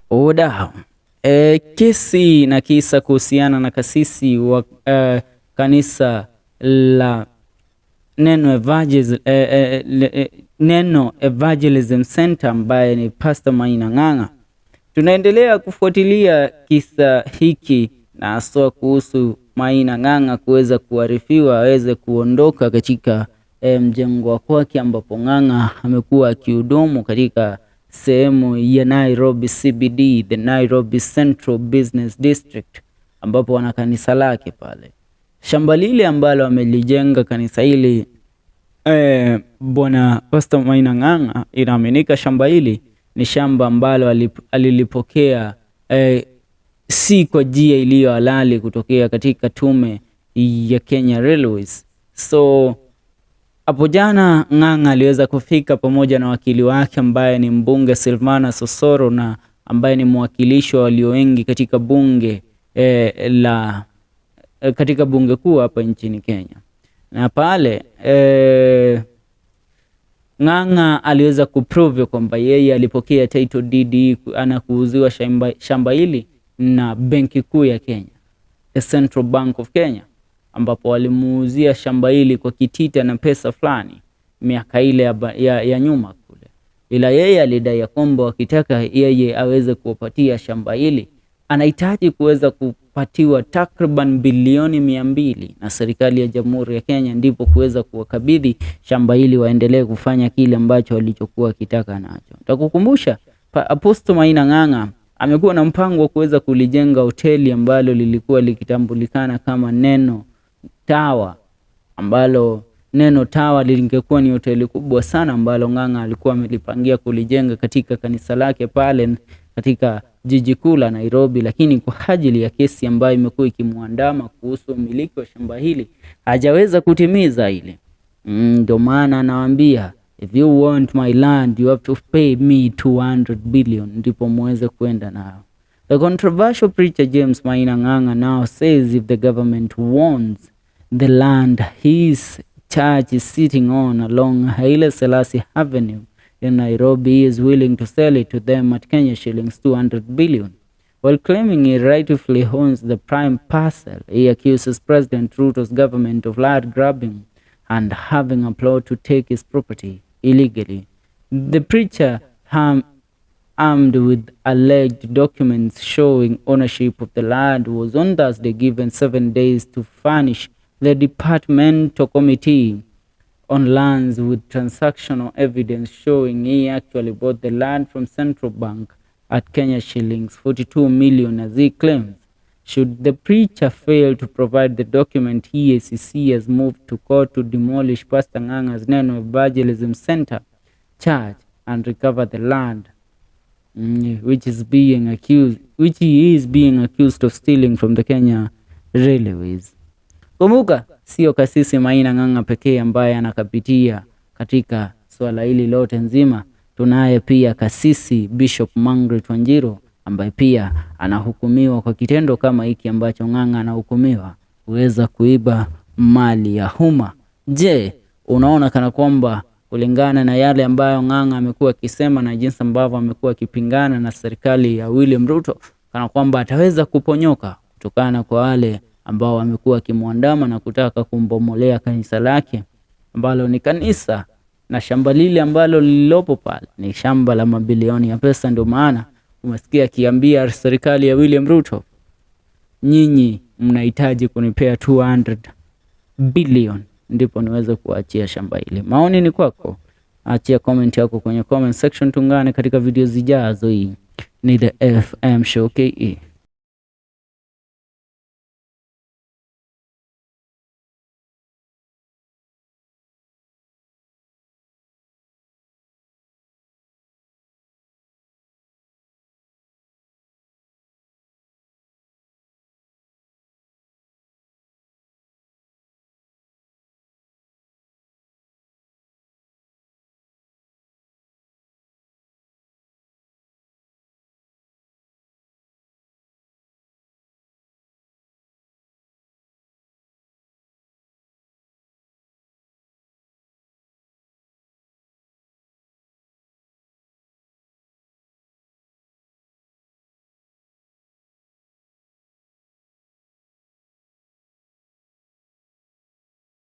Oda. Kesi na kisa kuhusiana na kasisi wa kanisa la Neno Evangelism Center ambaye ni Pastor Maina Ng'ang'a. Tunaendelea kufuatilia kisa hiki na haswa kuhusu Maina Ng'ang'a kuweza kuarifiwa aweze kuondoka katika mjengo wa kwake ambapo Ng'ang'a amekuwa akihudumu katika sehemu ya Nairobi CBD, the Nairobi Central Business District, ambapo wana kanisa lake pale. Shamba lile ambalo amelijenga kanisa hili, Bwana Pastor Maina Ng'ang'a, inaaminika shamba hili ni shamba ambalo alilipokea si kwa njia iliyo halali kutokea katika tume ya Kenya Railways. So hapo jana Ng'ang'a aliweza kufika pamoja na wakili wake ambaye ni mbunge Silvanus Osoro na ambaye ni mwakilishi wa walio wengi katika bunge la katika bunge kuu hapa nchini Kenya. Na pale Ng'ang'a aliweza kuprove kwamba yeye alipokea title deed ana kuuziwa shamba hili na Benki Kuu ya Kenya, the Central Bank of Kenya, ambapo walimuuzia shamba hili kwa kitita na pesa fulani miaka ile ya nyuma kule, ila yeye alidai ya kwamba wakitaka yeye aweze kuwapatia shamba hili anahitaji kuweza kupatiwa takriban bilioni 200 na serikali ya Jamhuri ya Kenya, ndipo kuweza kuwakabidhi shamba hili waendelee kufanya kile ambacho walichokuwa wakitaka nacho. Nitakukumbusha Apostle Maina Ng'ang'a amekuwa na mpango wa kuweza kulijenga hoteli ambalo lilikuwa likitambulikana kama Neno Tower, ambalo Neno Tower lingekuwa ni hoteli kubwa sana ambalo Ng'ang'a alikuwa amelipangia kulijenga katika kanisa lake pale katika jiji kuu la Nairobi, lakini kwa ajili ya kesi ambayo imekuwa ikimwandama kuhusu umiliki wa shamba hili hajaweza kutimiza ile. Ndio maana anawaambia, "If you want my land, you have to pay me 200 billion ndipo muweze kwenda nayo." The controversial preacher James Maina Ng'ang'a now says if the government wants the land his church is sitting on along Haile Selassie Avenue in Nairobi, he is willing to sell it to them at Kenya shillings 200 billion. While claiming he rightfully owns the prime parcel, he accuses President Ruto's government of land grabbing and having a plot to take his property illegally. The preacher, armed with alleged documents showing ownership of the land, was on Thursday given 7 days to furnish the departmental committee on lands with transactional evidence showing he actually bought the land from Central Bank at Kenya shillings 42 million, as he claims. Should the preacher fail to provide the document, EACC has moved to court to demolish Pastor Ng'ang'a's Neno Evangelism Center church and recover the land which he is being accused of stealing from the Kenya Railways. Kumbuka, sio kasisi Maina Ng'ang'a pekee ambaye anakapitia katika swala hili lote nzima. Tunaye pia kasisi Bishop Margaret Wanjiru ambaye pia anahukumiwa kwa kitendo kama hiki ambacho Ng'ang'a anahukumiwa kuweza kuiba mali ya umma. Je, unaona kana kwamba kulingana na yale ambayo Ng'ang'a amekuwa akisema na jinsi ambavyo amekuwa akipingana na serikali ya William Ruto, kana kwamba ataweza kuponyoka kutokana kwa wale ambao wamekuwa wakimwandama na kutaka kumbomolea kanisa lake ambalo ni kanisa na shamba lile ambalo lililopo pale ni shamba la mabilioni ya pesa? Ndio maana umesikia akiambia serikali ya William Ruto, "Nyinyi mnahitaji kunipea 200 billion ndipo niweze kuachia shamba hili." Maoni ni kwako, achia comment yako kwenye comment section. Tuungane katika video zijazo. Hii ni the FM Show KE.